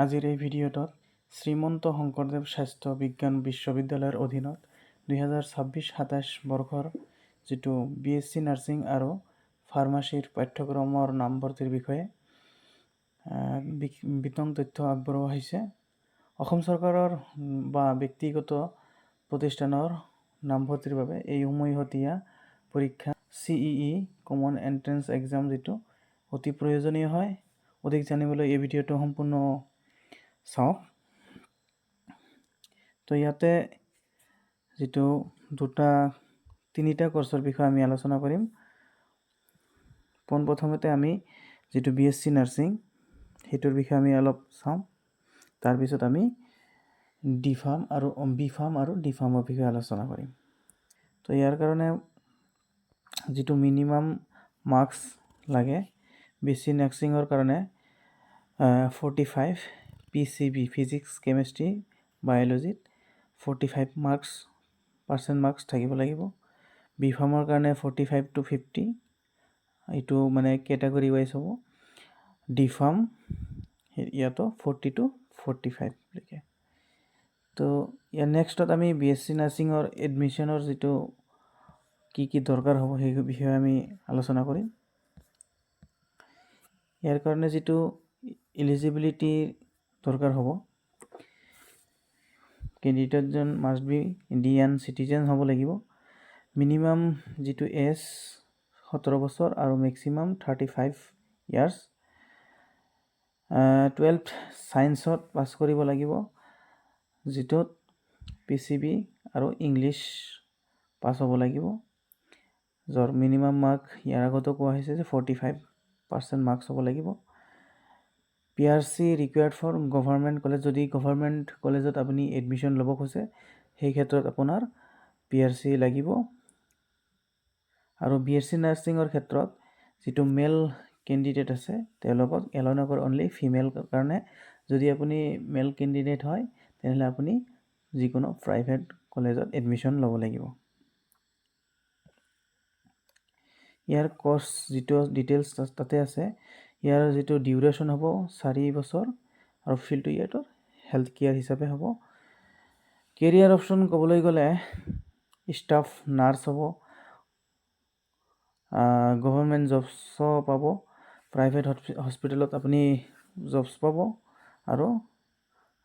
আজিৰ এই ভিডিঅ'টোত শ্ৰীমন্ত শংকৰদেৱ স্বাস্থ্য বিজ্ঞান বিশ্ববিদ্যালয়ৰ অধীনত 2026-27 বৰ্ষৰ যিটো বি এছ চি নাৰ্ছিং আৰু ফাৰ্মাচীৰ পাঠ্যক্ৰমৰ নামভৰ্তিৰ বিষয়ে বিতং তথ্য আগবঢ়োৱা হৈছে। অসম চৰকাৰৰ বা ব্যক্তিগত প্ৰতিষ্ঠানৰ নামভৰ্তিৰ বাবে এই উমৈহতীয়া পৰীক্ষা চিইই, কমন এণ্ট্ৰেঞ্চ এক্সাম যিটো অতি প্ৰয়োজনীয় হয়। অধিক জানিবলৈ এই ভিডিঅ'টো সম্পূৰ্ণ চাওক। তো ইয়াতে যিটো দুটা তিনিটা কৰ্চৰ বিষয়ে আমি আলোচনা কৰিম। পোনপ্ৰথমতে আমি যিটো বি এছ চি নাৰ্ছিং, সেইটোৰ বিষয়ে আমি অলপ চাওঁ। তাৰপিছত আমি ডি ফাৰ্ম আৰু বি ফাৰ্ম আৰু ডি ফাৰ্মৰ বিষয়ে আলোচনা কৰিম। তো ইয়াৰ কাৰণে যিটো মিনিমাম মাৰ্কছ লাগে, বি এছ চি নাৰ্ছিঙৰ কাৰণে 45, PCB, physics, chemistry, বায়'লজিত 45 marks, percent marks থাকিব লাগিব। বি ফাৰ্মৰ কাৰণে 45 টু 50, এইটো মানে কেটেগৰী ৱাইজ হ'ব। ডি ফাৰ্ম ইয়াতো 40 টু 45লৈকে। তো ইয়াৰ নেক্সটত আমি বি এছ চি নাৰ্ছিঙৰ এডমিশ্যনৰ যিটো কি কি দৰকাৰ হ'ব, সেই বিষয়ে আমি আলোচনা কৰিম। ইয়াৰ কাৰণে যিটো ইলিজিবিলিটি দৰকাৰ হ'ব, কেণ্ডিডেটজন মাষ্ট বি ইণ্ডিয়ান চিটিজেন হ'ব লাগিব। মিনিমাম যিটো এজ 17 বছৰ আৰু মেক্সিমাম 35 ইয়াৰ্ছ। 12 ছায়েন্সত পাছ কৰিব লাগিব, যিটোত পিচিবি আৰু ইংলিছ পাছ হ'ব লাগিব, যাৰ মিনিমাম মাৰ্ক ইয়াৰ আগতো কোৱা হৈছে যে 45% মাৰ্কছ হ'ব লাগিব। PRC required for government college. যদি গভৰ্ণমেণ্ট কলেজত আপুনি এডমিশ্যন ল'ব খোজে, সেই ক্ষেত্ৰত আপোনাৰ পি আৰ চি লাগিব। আৰু বি এছ চি নাৰ্ছিঙৰ ক্ষেত্ৰত যিটো মেল কেণ্ডিডেট আছে, তেওঁলোকক এলাউ নকৰে, অনলি ফিমেল কাৰণে। যদি আপুনি মেল কেণ্ডিডেট হয়, তেনেহ'লে আপুনি যিকোনো প্ৰাইভেট কলেজত এডমিশ্যন ল'ব লাগিব। ইয়াৰ কৰ্চ যিটো ডিটেইলছ তাতে আছে। ইয়াৰ যিটো ডিউৰেশ্যন হ'ব 4 বছৰ আৰু ফিল্ডটো ইয়াৰ হেল্থ কেয়াৰ হিচাপে হ'ব। কেৰিয়াৰ অপশ্যন ক'বলৈ গ'লে ষ্টাফ নাৰ্ছ হ'ব, গভৰ্ণমেণ্ট জবছো পাব, প্ৰাইভেট হস্পিটেলত আপুনি জবছ পাব আৰু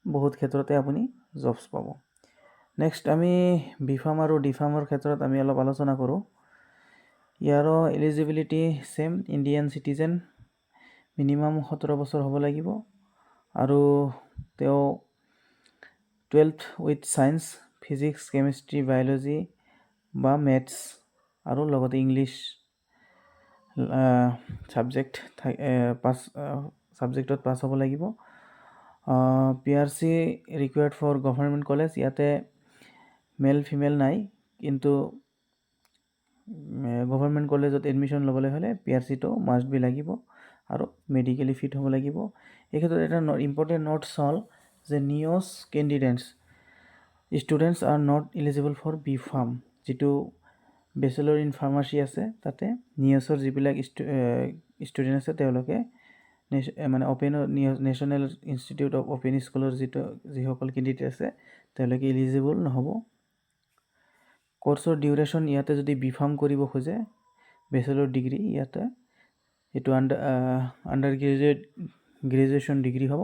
বহুত ক্ষেত্ৰতে আপুনি জবছ পাব। নেক্সট আমি বি ফাৰ্ম আৰু ডি ফাৰ্মৰ ক্ষেত্ৰত আমি অলপ আলোচনা কৰোঁ। ইয়াৰো eligibility same, Indian citizen, minimum 17 বছৰ হ'ব লাগিব আৰু তেওঁ 12 with science, physics, chemistry, biology বা মেথছ আৰু লগতে ইংলিছ ছাবজেক্ট পাছ ছাবজেক্টত পাছ হ'ব লাগিব। PRC required for government college. ইয়াতে মেল ফিমেল নাই, কিন্তু গভৰ্ণমেণ্ট কলেজত এডমিশ্যন ল'বলৈ হ'লে পি আৰ চিটো মাষ্ট বি লাগিব আৰু মেডিকেলি ফিট হ'ব লাগিব। এই ক্ষেত্ৰত এটা ইম্পৰ্টেণ্ট নোটছ হ'ল যে NIOS candidates students are not eligible for B Pharm. যিটো বেচেলৰ ইন ফাৰ্মাচী আছে, তাতে নিঅ'ছৰ যিবিলাক ষ্টুডেণ্ট আছে, তেওঁলোকে মানে অ'পেনৰ, নেশ্যনেল ইনষ্টিটিউট অফ অ'পেন স্কুলৰ যিসকল কেণ্ডিডেট আছে, তেওঁলোকে ইলিজিবল নহ'ব। কৰ্চৰ ডিউৰেশ্যন ইয়াতে যদি বি ফাৰ্ম কৰিব খোজে, বেচেলৰ ডিগ্ৰী, ইয়াতে এইটো আণ্ডাৰ গ্ৰেজুৱেশ্যন ডিগ্ৰী হ'ব,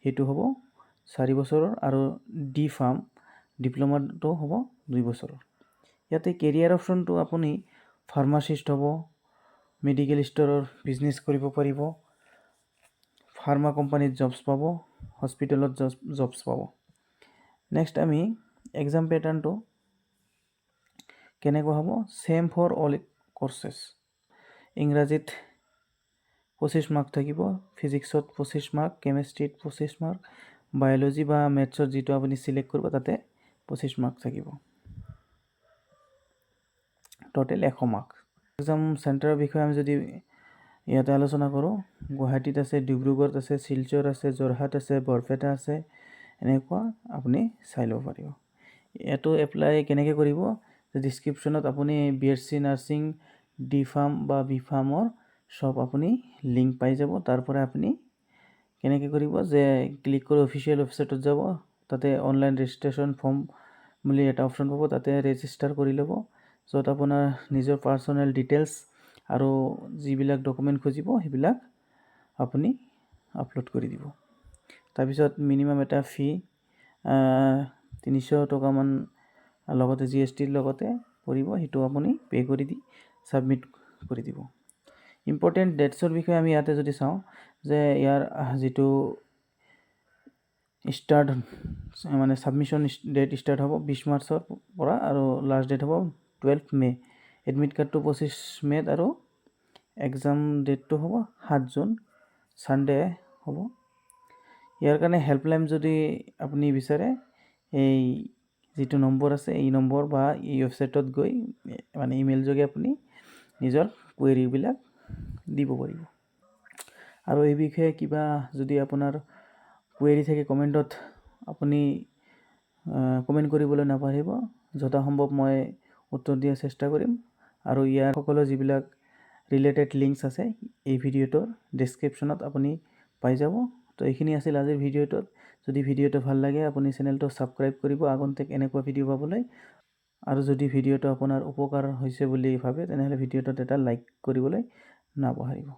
সেইটো হ'ব 4 বছৰৰ আৰু ডি ফাৰ্ম ডিপ্ল'মাটো হ'ব 2 বছৰৰ। ইয়াতে কেৰিয়াৰ অপশ্যনটো আপুনি ফাৰ্মাচিষ্ট হ'ব, মেডিকেল ষ্ট'ৰৰ বিজনেছ কৰিব পাৰিব, ফাৰ্মা কোম্পানীত জবছ পাব, হস্পিটেলত জবছ পাব। নেক্সট আমি এক্সাম পেটাৰ্ণটো কেনেকুৱা হ'ব? Same for all courses. ইংৰাজীত 25 মাৰ্ক থাকিব, ফিজিক্সত 25 মাৰ্ক, কেমেষ্ট্ৰিত 25 মাৰ্ক, বায়'লজি বা মেথছত যিটো আপুনি চিলেক্ট কৰিব, তাতে 25 মাৰ্ক থাকিব। Total 100 mark. এক্সাম চেণ্টাৰৰ বিষয়ে আমি যদি ইয়াতে আলোচনা কৰোঁ, গুৱাহাটীত আছে, ডিব্ৰুগড়ত আছে, শিলচৰ আছে, যোৰহাট আছে, বৰপেটা আছে, এনেকুৱা আপুনি চাই ল'ব পাৰিব। ইয়াতো এপ্লাই কেনেকৈ কৰিব? ডিছক্ৰিপশ্যনত আপুনি B S C nursing, D pharm বা বি ফাৰ্মৰ চব আপুনি লিংক পাই যাব। তাৰ পৰা আপুনি কেনেকৈ কৰিব যে ক্লিক কৰি অফিচিয়েল ৱেবছাইটত যাব, তাতে অনলাইন ৰেজিষ্ট্ৰেশ্যন ফৰ্ম বুলি এটা অপশ্যন পাব, তাতে ৰেজিষ্টাৰ কৰি ল'ব, য'ত আপোনাৰ নিজৰ পাৰ্চনেল ডিটেইলছ আৰু যিবিলাক ডকুমেণ্ট খুজিব, সেইবিলাক আপুনি আপলোড কৰি দিব। তাৰপিছত মিনিমাম এটা ফি 300 টকামান, লগতে জিএছটিৰ লগতে পৰিব, সেইটো আপুনি পে' কৰি দি ছাবমিট কৰি দিব। ইম্পৰ্টেণ্ট ডেটছৰ বিষয়ে আমি ইয়াতে যদি চাওঁ যে ইয়াৰ যিটো ষ্টাৰ্ট, মানে ছাবমিশ্যন ডেট ষ্টাৰ্ট হ'ব 20 মাৰ্চৰ পৰা আৰু লাষ্ট ডেট হ'ব 12 মে'। এডমিট কাৰ্ডটো 25 মে'ত আৰু এক্সাম ডেটটো হ'ব 7 জুন, ছানডে হ'ব। ইয়াৰ কাৰণে হেল্পলাইন যদি আপুনি বিচাৰে, এই যিটো নম্বৰ আছে, এই নম্বৰ বা এই ৱেবছাইটত গৈ, মানে ইমেইল যোগে আপুনি নিজৰ কুৱেৰিবিলাক দিব পাৰিব। আৰু এই বিষয়ে কিবা যদি আপোনাৰ কুৱেৰি থাকে, কমেণ্টত আপুনি কমেণ্ট কৰিবলৈ নাপাহৰিব। যথাসম্ভৱ মই উত্তৰ দিয়াৰ চেষ্টা কৰিম। আৰু ইয়াৰ সকলো যিবিলাক ৰিলেটেড লিংকছ আছে, এই ভিডিঅ'টোৰ ডেছক্ৰিপশ্যনত আপুনি পাই যাব। তো এইখিনি আছিল আজিৰ ভিডিঅ'টোত। যদি ভিডিঅ'টো ভাল লাগে, আপুনি চেনেলটো ছাবস্ক্ৰাইব কৰিব আগন্তুক এনেকুৱা ভিডিঅ' পাবলৈ। আৰু যদি ভিডিঅ'টো আপোনাৰ উপকাৰ হৈছে বুলি ভাবে, তেনেহ'লে ভিডিঅ'টোত এটা লাইক কৰিবলৈ নাপাহৰিব।